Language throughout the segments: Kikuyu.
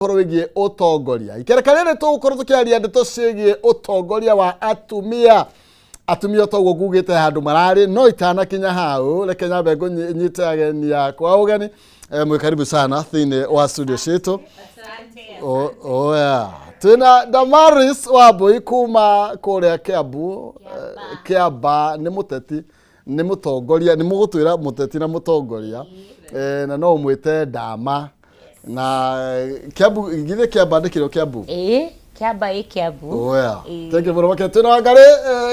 Ũhoro wĩgiĩ ũtongoria. Ikereka rĩrĩ tũgũkorwo tũkĩaria ndeto ciĩgiĩ ũtongoria wa atumia. Atumia toguo ngugĩte handũ mararĩ, no itanakinya hau, reke nyambe nyite ageni akwa ũgeni. Mwĩ karibu sana thĩinĩ wa studio citũ. Oh, yeah. Twĩna Damaris Wambui kuma kũrĩa Kiambu, Kĩamba, nĩ mũteti, nĩ mũtongoria, nĩ mũgũtwĩra mũteti na mũtongoria, na no ũmwĩte Dama. Na Kiambu, githĩ Kĩamba ndĩkĩrĩ o Kiambu? Ĩĩ, Kĩamba ĩ Kiambu. Oh, yeah. Ĩĩ. Thank you mũno makĩria. Twĩna Wangarĩ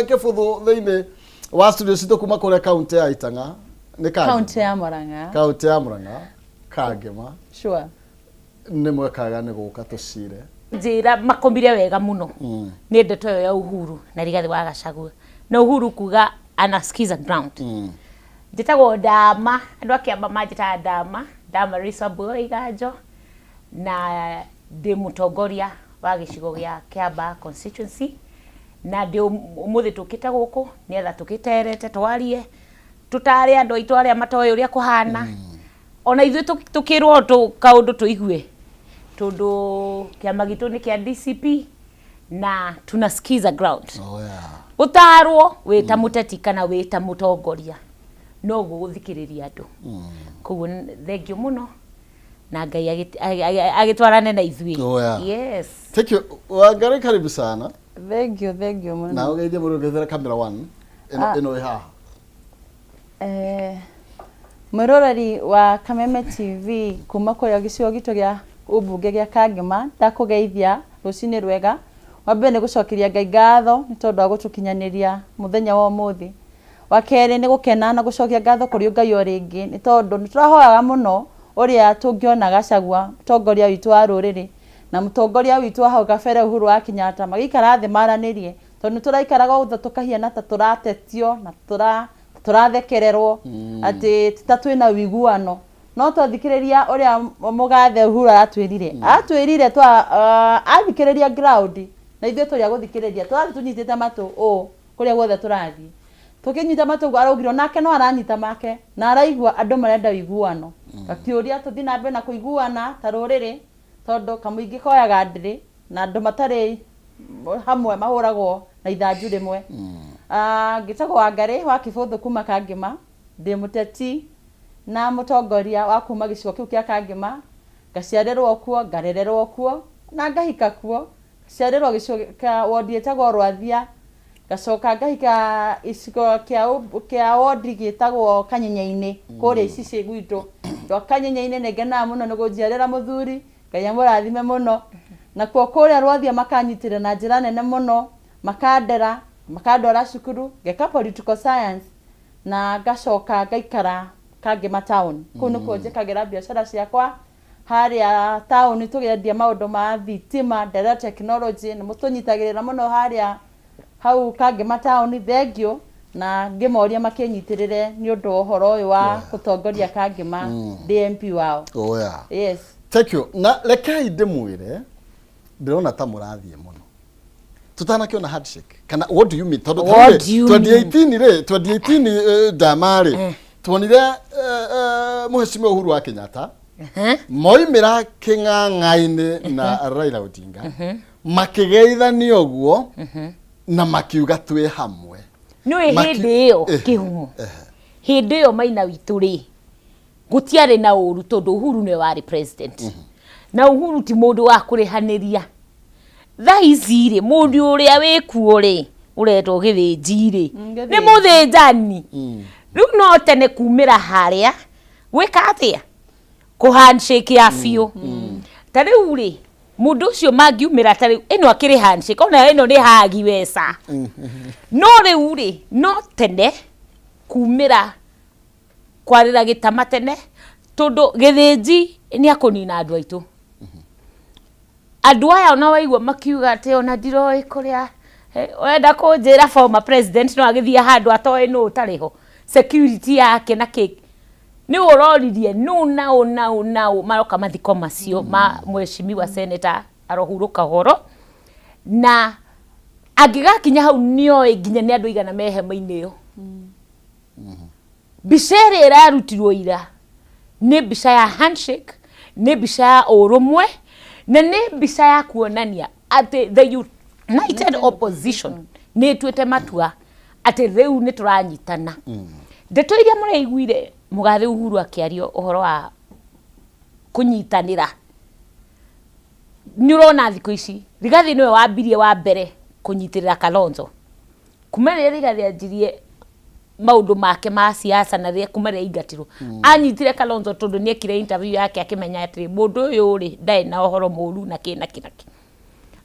Kĩbuthu thĩinĩ wa studio citũ kuma kũrĩa kaunti ya Itang'a. Nĩ Kangema? Kaunti ya Murang'a. Kaunti ya Murang'a. Kangema. Sure. Nĩ mwekaga nĩ gũka tũcire. Njĩra makomire wega mũno nĩ ndeto ĩyo ya Uhuru na Rigathĩ wa Gachagua na Uhuru kuga anasikiza ground. Njĩtagwo Ndama, andũ a Kĩamba manjĩtaga Ndama, Damaris Wambui wa Iganjo, na ndĩ mũtongoria wa gĩcigo gĩa Kĩamba constituency, na ndĩ ũmũthĩ tũkĩte gũkũ nĩgetha tũgĩterete twarie, tũtare andũ aitũ arĩa matoĩ ũrĩa kũhana, ona ithuĩ tũkĩrwo kaũndũ tũigue, tondũ kĩama gitũ nĩ kĩa DCP na tunasikiza ground. Ũtarwo wĩ ta mũteti kana wĩ ta mũtongoria noguo gũthikĩrĩria andũ. Koguo thengio mũno na Ngai agĩtwarane na ithuĩ. Oh, yeah. Yes. Thank you. Wangarĩ, karibu sana. Thank you, thank you mũno. Na ũgeithie mũndũ ũngĩthera camera one. Ĩno Ah. ĩno ĩ haha. Mwĩroreri wa Kameme TV kuma kũrĩa gĩcigo gitũ gĩa ũmbunge gĩa Kangema, ndakũgeithia rũcinĩ rwega. Wa mbere nĩ gũcokeria Ngai ngatho nĩ tondũ wa gũtũkinyanĩria mũthenya wa ũmũthĩ. Wa kerĩ nĩ gũkena na gũcokia ngatho kũrĩ Ngai o rĩngĩ nĩ tondũ nĩ tũrahoyaga mũno ũrĩa tũngĩona Gachagua, mũtongoria witũ wa rũrĩrĩ na mũtongoria witũ wa hau kabere Uhuru wa Kenyatta, magĩikara thĩ maranĩrie, tondũ nĩ tũraikaraga ũguo tũkahiana ta tũratetio na tũrathekererwo atĩ ti ta twĩna ũiguano. No twathikĩrĩria ũrĩa mũgathe Uhuru aratwĩrire twa athikĩrĩria ground, na ithuĩ tũrĩ a gũthikĩrĩria, tũrathiĩ tũnyitĩte matũ ũũ kũrĩa guothe tũrathiĩ tũkĩnyita matũ ũguo. Araugire onake no aranyita make na araigua andũ marenda ũiguano. Gakĩũria tũthiĩ na mbere na kũiguana ta rũrĩrĩ, tondũ kamũingĩ koyaga ndĩrĩ na andũ matarĩ hamwe mahũragwo na ithanju rĩmwe. Ngĩtagwo Wangarĩ wa Kĩbũthũ kuma Kangema, ndĩ mũteti na mũtongoria wa kuma gĩcigo kĩu kĩa Kangema. Ngaciarĩrwo kuo, ngarererwo kuo na ngahika kuo. Ngaciarĩrwo gĩcigo kĩa wondi ĩtagwo Rwathia, ngacoka ngahika gĩcigo kĩa wondi gĩtagwo Kanyenya-inĩ kũrĩa Icicĩ gwitũ. Andũ a Kanyenya-inĩ nĩ ngenaga mũno nĩ kũnjiarĩra mũthuri, Ngai amũrathime mũno. Nakuo kũrĩa Rwathia makanyitĩrĩra na njĩra nene mũno, makandera, makandwara cukuru, ngeka political science na ngacoka ngaikara Kangema town. Kũu nĩkuo njĩkagĩra biacara ciakwa harĩa taũni, tũgĩendia maũndũ ma thitima, Ndera Technology, nĩ mũtũnyitagĩrĩra mũno harĩa hau Kangema town. Thengiũ na ngĩmoria makĩnyitĩrĩre nĩ ũndũ wa ũhoro ũyũ wa gũtongoria Kangema ndĩ MP wao. Yes. Thank you. Na rekei ndĩmwĩre, ndĩrona ta mũrathiĩ mũno tũtanakĩona handshake, kana what do you mean? Tondũ What do you mean? 2018 rĩ, 2018, Dama rĩ, tuonire Mheshimiwa Uhuru wa Kenyatta moimĩra kĩng'ang'a-inĩ na Raila Odinga makĩgeithania ũguo na makiuga twĩ hamwe. Nĩũĩ hĩndĩ ĩyo kĩhumo hĩndĩ ĩyo maina witũ rĩ, gũtiarĩ na ũru tondũ Uhuru nĩwe warĩ president, na Uhuru ti mũndũ wa kũrĩhanĩria. Thaa ici rĩ, mũndũ ũrĩa wĩkuo rĩ, ũretwo gĩthĩnji rĩ, nĩ gĩthĩnji. Mũthĩnjani rĩu no tene kumĩra harĩa gwĩka atĩa, kũ handshake ya biũ. Ta rĩu rĩ, mũndũ ũcio mangiumĩra ta rĩu ĩno akĩrĩ handshake, ona ĩno nĩ hagi weca. No rĩu rĩ, no tene kumĩra kwarĩra gĩtama tene, tondũ gĩthĩnji nĩ akũnina andũ aitũ, andũ aya. Ona waigua makiuga atĩ ona ndiroĩ kũrĩa ũrenda kũnjĩra former president no agĩthiĩ handũ atoĩ nũ ũtarĩ ho, security yake na kĩ nĩ ũroririe nũ na ũ na ũ na ũ maroka mathiko macio ma mheshimiwa senator arohurũka ũhoro, na angĩgakinya hau nĩoĩ nginya nĩ andũ aigana me hema-inĩ ĩyo. Mbica ĩrĩa ĩrarutirwo ira nĩ mbica ya handshake, nĩ mbica ya ũrũmwe. Na nĩ mbica ya kuonania atĩ the united opposition nĩ ĩtuĩte matua atĩ rĩu nĩ tũranyitana. Ndeto iria mũraiguire mũgathe Uhuru akĩaria ũhoro wa kũnyitanĩra, nĩ ũrona thikũ ici Rigathi nĩwe wambirie wa mbere kũnyitĩrĩra Kalonzo. Kuma rĩrĩa Rigathi anjirie maũndũ make ma siasa na rĩrĩa kuma rĩrĩa aingatirwo, anyitire Kalonzo tondũ nĩ ekire interview yake akĩmenya atĩrĩ, mũndũ ũyũ rĩ ndarĩ na ũhoro mũru na kĩ na kĩ na kĩ.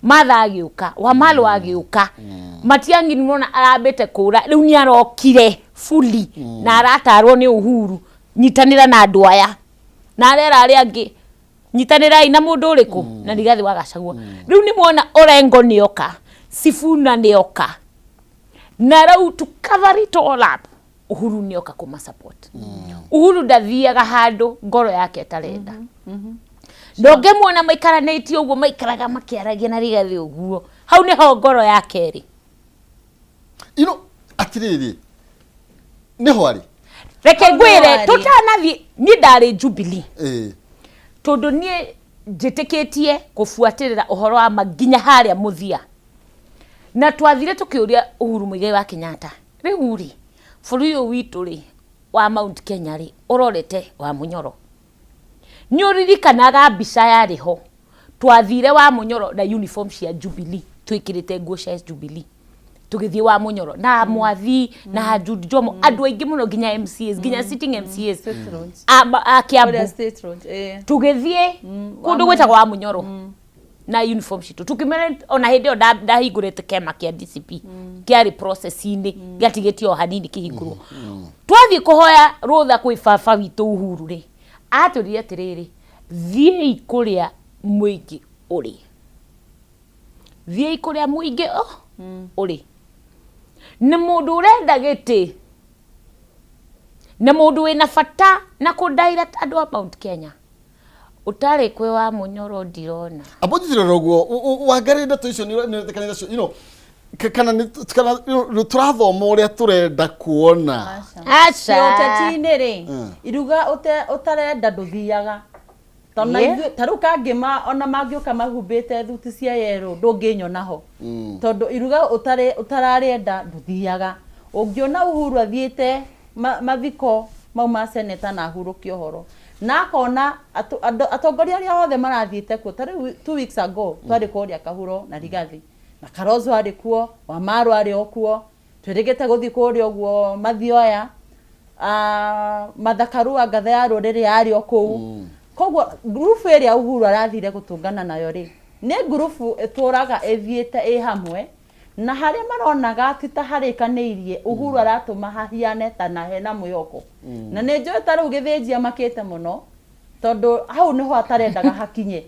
Martha agĩũka, Wamalwa agĩũka, Matiang'i nĩmona arambĩte kũra, rĩu nĩ arokire fully na aratarwo nĩ Uhuru, nyitanĩra na andũ aya, na arera arĩa angĩ nyitanĩrai na mũndũ ũrĩkũ, na Rigathĩ wa Gachagua. Rĩu nĩ mwona Orengo nĩoka, Sifuna nĩoka, na rĩu to cover it all up Uhuru nĩoka kũma support. Uhuru ndathiaga handũ ngoro yake ĩtarenda. Ndũngĩmuona maikaranĩtie ũguo, maikaraga makĩaragia na Rigathĩ ũguo, hau nĩho ngoro yake ĩrĩ. You know, atirĩrĩ, nĩho arĩ. Reke Hau nĩho ngwĩre, arĩ. tũtanathiĩ, niĩ ndarĩ Jubilee tondũ niĩ njĩtĩkĩtie kũbuatĩrĩra ũhoro wa ma nginya harĩa mũthia. Na twathire tũkĩũria Uhuru Muigai wa Kenyatta, rĩu rĩ, bũrũri ũyũ witũ rĩ wa Mount Kenya rĩ, ũrorete wa Mũnyoro. Nĩ ũririkanaga mbica yarĩ ho, twathire wa Mũnyoro na uniform cia Jubilee, twĩkĩrĩte nguo cia Jubilee, tũgĩthiĩ wa Mũnyoro na Mwathi na Jude Jomo, andũ aingĩ mũno, nginya MCAs, nginya sitting MCAs State Lodge. a Kiambu. Kũrĩa State Lodge, eh. Tũgĩthiĩ kũndũ gwĩtagwo wa Mũnyoro na uniform citũ, tukĩmera ona hĩndĩ ĩyo ndahingũrĩte kĩama kĩa DCP, kĩarĩ process-inĩ, gĩatigĩtio o hanini kĩhingũrwo. Twathiĩ kũhoya rũtha kwĩ baba witũ Uhuru rĩ, atwĩrire atĩrĩrĩ, thiĩi kũrĩa mũingĩ ũrĩ, thiĩi kũrĩa mũingĩ ũrĩ, na mũndũ ũrenda gĩtĩ na mũndũ wĩna bata na kũ direct andũ a Mount Kenya ũtarĩ kwĩ wa Mũnyoro ndirona. Amba ũnjĩtĩrĩre ũguo Wangarĩ, ndeto icio nĩ ũretĩkania nacio, kana you know, tũrathoma ũrĩa tũrenda kuona? Aca. Ũteti-inĩ rĩ, iruga ũtarenda ndũthiaga. Tondũ na ithuĩ ta rĩu kangĩma ona mangĩũka mahumbĩte thuti cia yerũ, ndũngĩnyona ho, tondũ iruga ũtarĩ ũtararĩenda ndũthiaga. Ũngĩona Uhuru athiĩte mathiko mau ma seneta na ahurũke ũhoro na akona atongoria arĩa othe marathiĩte kuo, ta rĩu 2 weeks ago twarĩ kũrĩa Kahuro na Rigathi na Kalonzo arĩ kuo, Wamarũ arĩ o kuo, twĩrĩgĩte gũthiĩ kũrĩa ũguo Mathioya, Martha Karua ngatha ya rũrĩrĩ yarĩ o kũu. Koguo ngurubu ĩrĩa Uhuru arathire gũtũngana nayo rĩ, nĩ ngurubu ĩtũraga ĩthiĩte ĩ hamwe, na harĩa maronaga ti ta harĩkanĩirie, Uhuru aratũma hahiane ta na hena mwĩhoko. Na nĩ njũĩ ta rĩu Gĩthĩnji amakĩte mũno, tondũ hau nĩho atarendaga hakinye,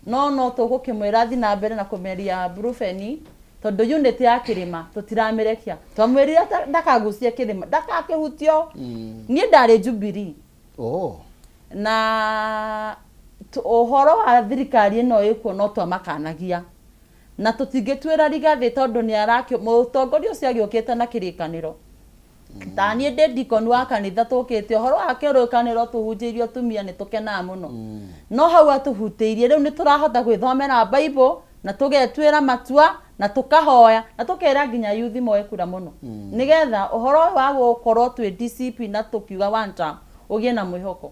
no tũgũkĩmwĩra athiĩ na mbere na kũmeria brufeni, tondũ unit ya kĩrĩma tũtiramĩrekia. Twamwĩrire ndakagucie kĩrĩma, ndakakĩhutio. Niĩ ndarĩ Jubilee na ũhoro wa thirikari ĩno ĩkuo no twamakanagia na tũtingĩtuĩra Rigathĩ, tondũ nĩ arakĩ mũtongoria ũcio agĩũkĩte na kĩrĩkanĩro. Ta niĩ ndĩ deacon wa kanitha, tũkĩte ũhoro wa kĩrĩkanĩro, tũhunjĩirio atumia nĩ tũkenaga mũno, no hau atũhutĩirie rĩu nĩ tũrahota gwĩthomera Bible na tũgetuĩra matua na tũkahoya na tũkera nginya yuthi moe kura mũno, nĩgetha ũhoro ũyũ wa gũkorwo twĩ DCP na tũkiuga one term ũgĩe na mwĩhoko.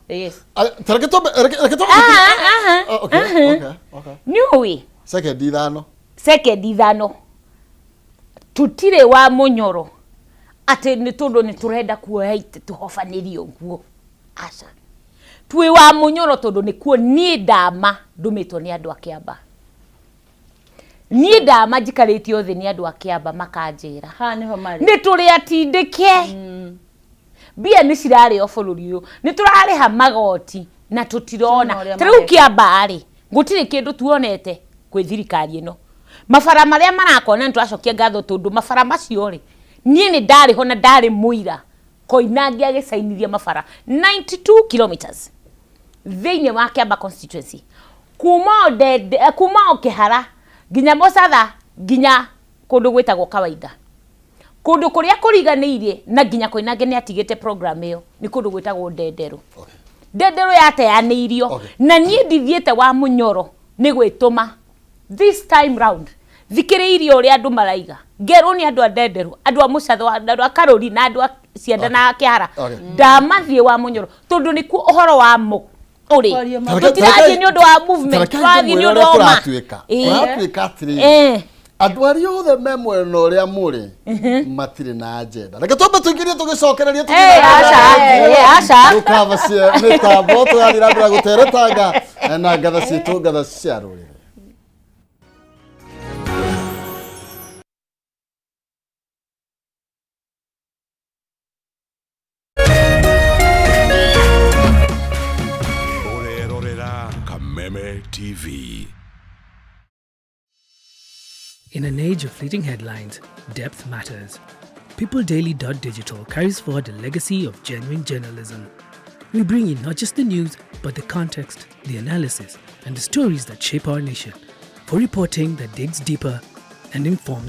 Yes. Ta reke twambe, reke twambe. Ah, Oh, okay. Nĩ ũĩ Sekendi 5. Sekendi 5. Tũtirĩ wa Mũnyoro atĩ nĩ tondũ nĩ tũrenda kuoya itĩ tũhobanĩrie ũguo, aca. Twĩ wa Mũnyoro tondũ nĩkuo niĩ ndama ndũmĩtwo nĩ andũ a Kĩamba. Niĩ ndama njikarĩtio thĩ nĩ andũ a Kĩamba makanjĩra haha nĩho marĩ. Nĩ tũrĩ atindĩke, mbia nĩ cirarĩo bũrũri ũyũ, nĩ tũrarĩha magoti na tũtirona. Tũtirona ũrĩa Ta rĩu mareka. Kĩamba rĩ, gũtirĩ kĩndũ tuonete kwĩ thirikari ĩno. Mabara marĩa marakona, nĩ tũracokia ngatho, tondũ mabara macio rĩ, niĩ nĩ ndarĩ ho na ndarĩ mũira Koinange agĩcainithia mabara 92 kilometers thĩinĩ wa Kĩamba constituency, kuma o Ndende, kuma o Kĩhara nginya Mũcatha, nginya kũndũ gwĩtagwo Kawaida, kũndũ kũrĩa kũriganĩirie na nginya Koinange nĩ atigĩte program ĩyo, nĩ kũndũ gwĩtagwo Ndenderũ. Ndenderũ yateanĩirio. Na niĩ ndithiĩte wa Mũnyoro. Nĩ gwĩtũma this time round thikĩrĩirie ũrĩa andũ maraiga, ngerwo nĩ andũ a Ndenderũ, andũ a Mũcatho, andũ a Karũri na andũ a Cianda na Kĩhara, ndamathiĩ wa Mũnyoro tondũ nĩkuo ũhoro wa mo ũrĩ. Kwaria ma. Tũtirathiĩ nĩ ũndũ wa movement, tũrathiĩ nĩ ũndũ wa ma. Kũratuĩka Ĩĩ. kũratuĩka atĩrĩrĩ, andũ arĩa othe me mwena ũrĩa mũrĩ matirĩ na agenda. Reke twambe tũingĩrie tũgĩcokereria. Eh, aca, aca. Tũkavacie mĩtambo, tũrathiĩ na mbere gũteretanga na ngatha citũ, ngatha cia rũrĩrĩ. Ũrerorera Kameme TV. In an age of fleeting headlines, depth matters. PeopleDaily.digital carries forward the legacy of genuine journalism. We bring you not just the news, but the context, the analysis, and the stories that shape our nation. For reporting that digs deeper and informs